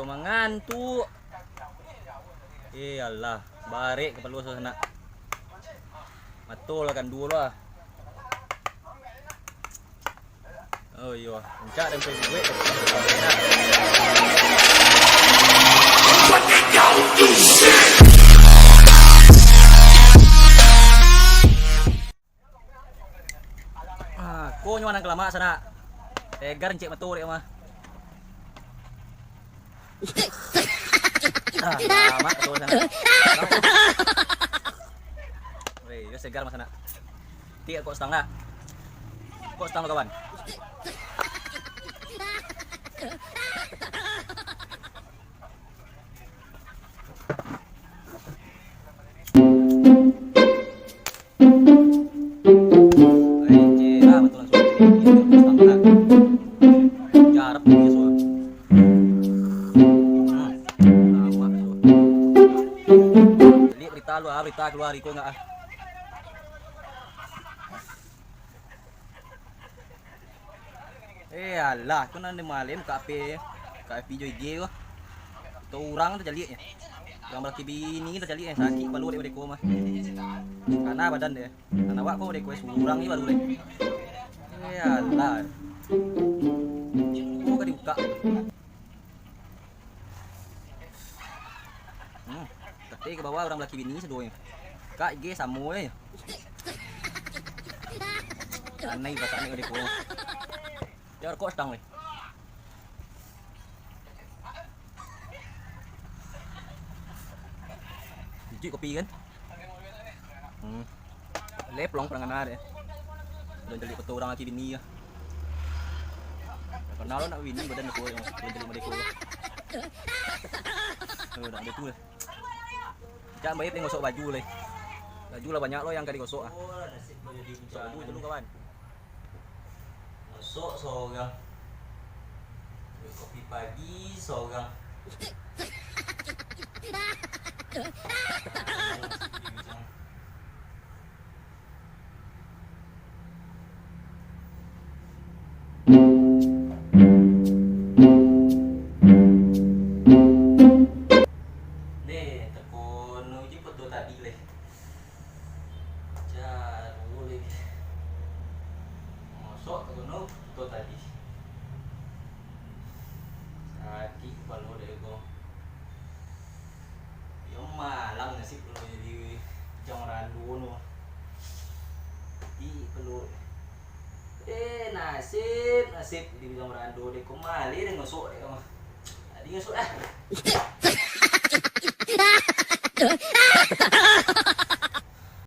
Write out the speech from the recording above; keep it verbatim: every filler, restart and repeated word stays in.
Mangantuk. Eh, alah, barek kapalo sanak. Mato lah kanduo lah. Oh iyo, rancak den buek. Ah, ko nyo nan kalamak sanak. Tegar encek mato dek mah. Ah, kalamak mato sanak. Weh, yo segar mah sanak. Tik kok stang nak. Kok stang lo kawan. Liek berita lu ah, berita kalua iko ndak ah. Eh, alah, ko nan di malem ka F B, ka F B jo I G ko. Atau urang tajaliaknyo. Urang balaki bini tajaliaknyo, sakik kapalo dek deko mah. Kana badan deh. Nan awak ko deko surang ni baru deh. Eh, alah. Ko ka dibukak. Hmm, kato ka bawah urang balaki bini sadonyo. Kak I G samo je. Anai pasak ni deko. Yo, rokok stang ni. Biji kopi kan? Hmm. Leplong pangana deh. Udah jadi foto urang laki bini ya. Kenal lo nak bini badan aku yang udah jadi mereka. Tuh, udah ada tuh. Cak baik ni gosok baju leh. Baju lah banyak lo yang ka digosok ah. Gosok baju dulu kawan. Gosok sorang. Kopi pagi sorang. Deh, tekono je foto tadi leh. Jaru leh. Mosok tekono foto tadi. Sakik kapalo dek ko. Yo malang nasib kalau jadi jang rando no. Di perlu. Eh, nasib, nasib di bilang rando dek ko maleh dek ngosok dek ko. Tadi ngosok ah.